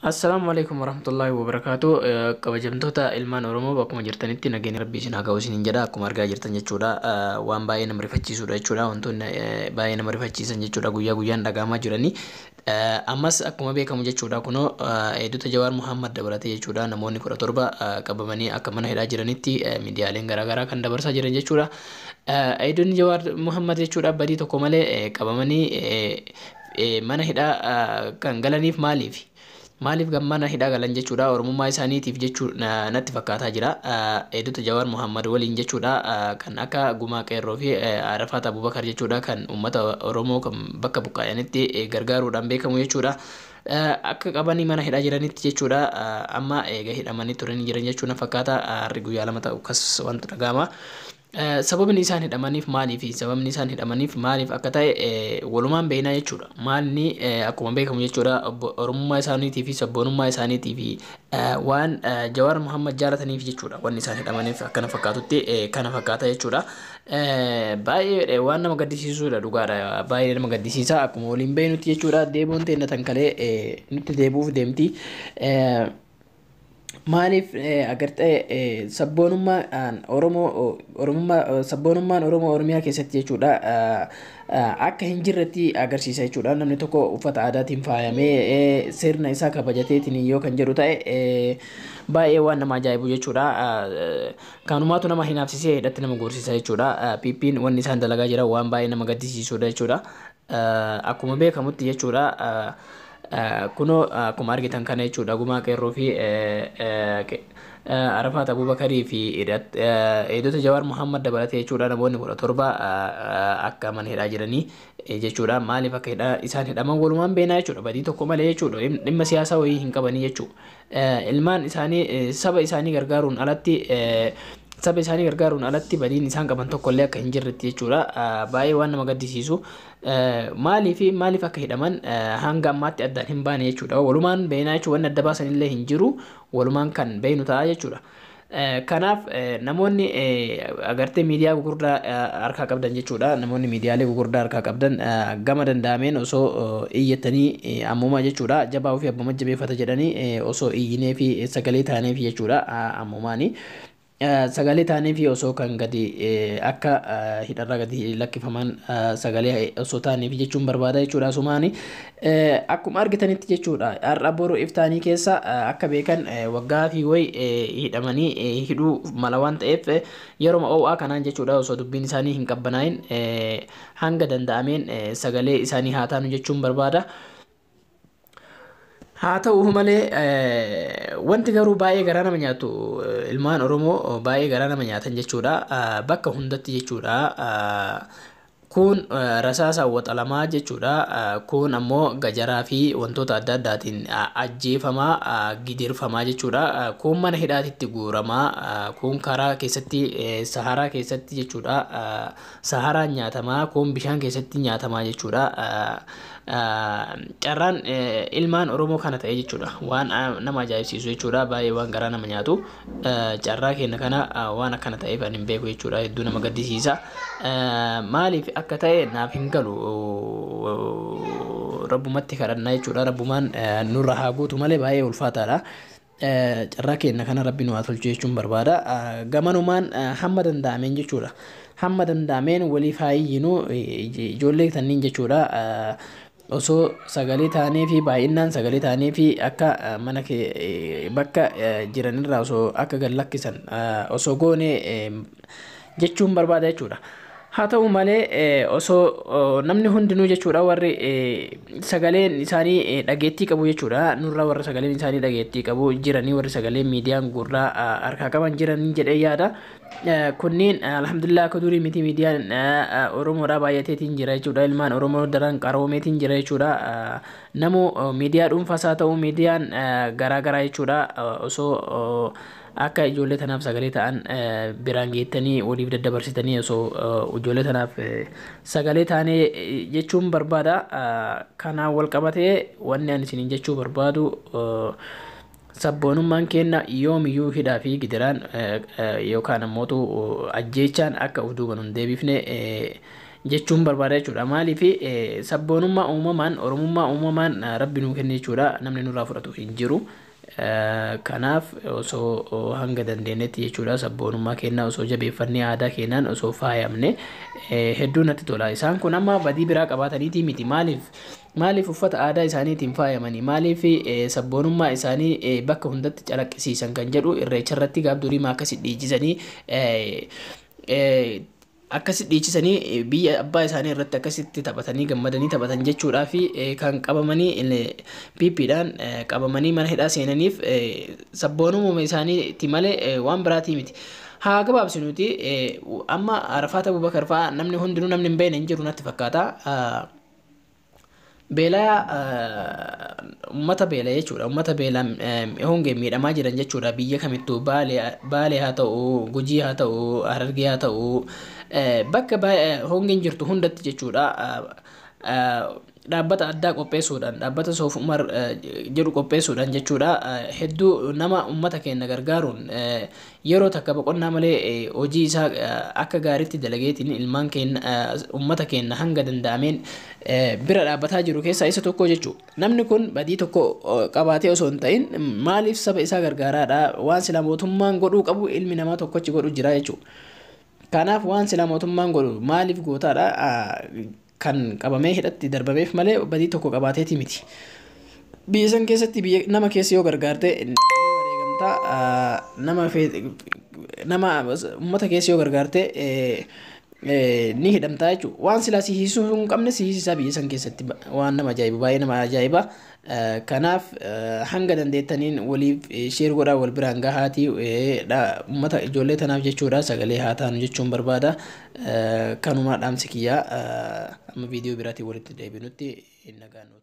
Assalaamu alaikum warahmatullahi wabarakaatu. Kabajamtoota ilmaan Oromoo, bakkuma jirtanitti nageenya Rabbii isin haa ga'u isiniin jedha. Akkuma argaa jirtan jechuudha, waan baay'ee nama rifachiisudha jechuudha. Wantoonni baay'ee nama rifachiisan jechuudha guyyaa guyyaan dhagahamaa jiranii. Ammas akkuma beekamu jechuudha, kunoo eegdota Jawaar Muhammad dabalatee jechuudha namoonni 17 qabamanii akka mana hidhaa jiranitti miidiyaaleen garaagaraa kan dabarsaa jiran jechuudha. Eegdonni Jawaar Muhammad jechuudha badii tokko malee qabamanii mana hidhaa kan galaniif maaliif? Maaliif mana hidhaa galan jechuudha? Oromummaa isaaniitiif jechuu natti fakkaataa jira. Eegdota Jawaar Muhammad waliin jechuudha kan akka Gumaa Qeerroo fi Arafaat Abubakar jechuudha, kan uummata Oromoo kan bakka buqqaa'anitti gargaaruudhaan beekamu jechuudha. Akka qabanii mana hidhaa jiranitti jechuudha, amma eega hidhamanii turanii jiran jechuudha fakkaata. Har'i guyyaa 2 ta'u akkas wanti dhaga'ama. Sababni isaan hidhamaniif maaliif, sababni isaan hidhamaniif maaliif akka ta'e walumaan beeknaa jechuudha. Maalni akkuma beekamu jechuudha, Oromummaa isaaniitii fi sabboonummaa isaaniitii fi waan Jawaar Muhammad jaalataniif jechuudha. Wanni isaan hidhamaniif akkana fakkaatutti kana fakkaata jechuudha. Baay'ee waan nama gaddisiisudha, dhugaadha. Baay'ee nama gaddisiisa. Akkuma waliin beeknutti jechuudha, deebiin teenya tan kalee nutti deebi'uuf deemti. Maaliif agartee, sabboonummaan Oromoo, Oromummaa, sabboonummaan Oromoo Oromiyaa keessatti jechuudha akka hin jirretti agarsiisa jechuudha. Namni tokko uffata aadaatiin faayamee sirna isaa kabajateetiin yoo kan jedhu ta'e, baay'ee waan nama ajaa'ibu jechuudha. Kanumaatu nama hinaafsisee hidhatti nama gorsisa jechuudha. PP'n wanni isaan dalagaa jiran waan baay'ee nama gaddisiisudha jechuudha. Akkuma beekamutti jechuudha, kunoo akkuma argitan kana jechuudha, Gumaa Qeerroo fi Arafaat Abubakarii fi eegdota Jawaar Muhammad dabalatee jechuudha namoonni 17 akka mana hidhaa jiranii jechuudha. Maaliif akka hidhaa isaan hidhaman walumaan beeknaa jechuudha. Badii tokko malee jechuudha. Dhimma siyaasaa wayii hin qabanii jechuudha. Ilmaan isaanii saba isaanii gargaaruun alatti, saba isaanii gargaaruun alatti badiin isaan qaban tokkollee akka hin jirretti jechuudha. Baay'ee waan nama gaddisiisu. Maaliif, maaliif akka hidhaman hanga ammaatti addaan hin baane jechuudha. Walumaan beeknaa jechuudha. Wanni adda baasan illee hin jiru. Walumaan kan beeknu ta'a jechuudha. Kanaaf namoonni agartee miidiyaa gurguddaa harkaa qabdan jechuudha. Namoonni miidiyaalee gurguddaa harkaa qabdan gama danda'ameen osoo iyyattanii ammuma jechuudha. Jabaa ofii abbuma jabeeffata jedhanii, osoo iyyinee fi sagalee taaneef jechuudha ammumaani. Sagalee taanee fi osoo kan gadi akka hidharraa gadi lakkifaman sagalee osoo taaneef jechuun barbaada jechuudha asumaani. Akkuma argitanitti jechuudha, har'a boru iftaanii keessa akka beekan waggaa fi wayi hidhamanii hidhuu mala waan ta'eef, yeroo ho'aa kanaan jechuudha osoo dubbiin isaanii hin qabbanaa'in hanga danda'ameen sagalee isaanii haa taanu jechuun barbaada. Haa ta'u malee, wanti garuu baay'ee garaa nama nyaatu, ilmaan Oromoo baay'ee garaa nama nyaatan jechuudha. Bakka hundatti jechuudha. Kun rasaasa waxalamaa jechuudha. Kun ammoo gajaraa fi wantoota adda addaatiin ajjeefamaa, gidirfamaa jechuudha. Kun mana hidhaatitti guuramaa. Kun karaa keessatti, saharaa keessatti jechuudha. Saharaan nyaatamaa. Kun bishaan keessatti nyaatamaa jechuudha. Carraan ilmaan Oromoo kana ta'e jechuudha. Waan nama ajaa'ibsiisu jechuudha. Baay'ee waan garaa nama nyaatu. Carraa keenya kana waan akkana ta'eef ani hin beeku jechuudha. Hedduu nama gaddisiisa. Maaliif akka ta'e naaf hin galu. Rabbumatti kadhannaa jechuudha. Rabbumaan nurra haa guutu malee baay'ee ulfaataadha. Carraa keenya kana Rabbi nu haa tolchu jechuun barbaada. Gamanumaan hamma danda'ameen jechuudha. Hamma danda'ameen waliif haa iyyinu ijoollee tanniin jechuudha. Osoo sagalee taanee fi baay'inaan sagalee taanee fi akka mana bakka jiranirraa osoo akka gad lakkisan osoo goone jechuun barbaada jechuudha. Haa ta'u malee, osoo namni hundinuu jechuudha, warri sagaleen isaanii dhageettii qabu jechuudha, nurra warra sagaleen isaanii dhageettii qabu jiranii, warri sagaleen miidiyaan gurraa harkaa qaban jiranii jedhee yaada. Kunniin alhamdulillah akka durii miti, miidiyaan Oromoodhaa baay'ateetiin jira jechuudha. Ilmaan Oromoo daran qaroomeetiin jira jechuudha. Namu miidiyaa dhuunfaas haa ta'u miidiyaan garaa garaa jechuudha, osoo akka ijoollee tanaaf sagalee ta'an biraan geettanii waliif daddabarsitanii osoo ijoollee tanaaf sagalee taanee jechuun barbaada. Kanaan wal qabatee wanni ani isiniin jechuu barbaadu, sabboonummaan keenya yoomiyyuu hidhaa fi gidiraan yookaan ammootu ajjeechaan akka of duuba nun deebifne. Jechuun barbaada jechuudha. Maaliif sabboonummaa uumamaan, Oromummaa uumamaan Rabbi nuu kenne jechuudha. Namni nurraa fudhatu hin jiru. Kanaaf osoo hanga dandeenyetti jechuudha sabboonummaa keenyaa osoo jabeeffannee, aadaa keenyaan osoo faayamne hedduu natti tola. Isaan kun amma badii biraa qabaataniitii miti. Maaliif uffata aadaa isaaniitiin faayamanii, maaliif sabboonummaa isaanii bakka hundatti calaqqisiisan kan jedhu, Irreecha irratti gaaf durii maa akkasi dhiichisanii, akkasi dhiichisanii, biyya abbaa isaanii irratti akkasitti taphatanii gammadanii taphatan jechuudhaa fi kan qabamanii PPdhaan qabamanii mana hidhaa seenaniif sabboonummaa isaaniiti malee waan biraatii miti. Haa gabaabsinuti, amma Arafaat Abubakar fa'aa namni hundinuu namni hin beekne hin jiru natti fakkaata. Beelaa uummata beela jechuudha. Uummata beelaan hongeen miidhamaa jiran jechuudha. Biyya kamittuu, Baalee haa ta'u, Gujii haa ta'u, Harargee haa ta'u, bakka hongeen jirtu hundatti jechuudha. Dhaabbata addaa qopheessuudhaan, dhaabbata Soof Umar jedhu qopheessuudhaan jechuudha. Hedduu nama uummata keenya gargaaruun yeroo takka boqonnaa malee hojii isaa akka gaariitti dalageetiin ilmaan keenya, uummata keenya hanga danda'ameen bira dhaabbataa jiru keessaa isa tokko jechuudha. Namni kun badii tokko qabaatee osoo hin ta'in maaliif saba isaa gargaaraadha? Waan sila mootummaan godhuu qabu ilmi namaa tokkochi godhu jira jechuudha. Kanaaf waan sila mootummaan godhu maaliif gootaadha kan qabamee hidhatti darbameef malee badii tokko qabaateeti miti. Biyya san keessatti biyya nama keessa yoo gargaarte ni wareegamta, nama uummata keessa yoo gargaarte ni hidhamtaa jechuudha. Waan silaa si hiisuu hin qabne si hiisisaa biyya san keessatti, waan nama ajaa'ibu, baay'ee nama ajaa'iba. Kanaaf hanga dandeettaniin waliif share godhaa, wal biraan gahaatii uummata ijoollee tanaaf jechuudha sagalee haa taanu jechuun barbaada. Kanuma dhaamsi kiyyaa, amma viidiyoo biraatiin walitti deebinutti nagaan nuuf.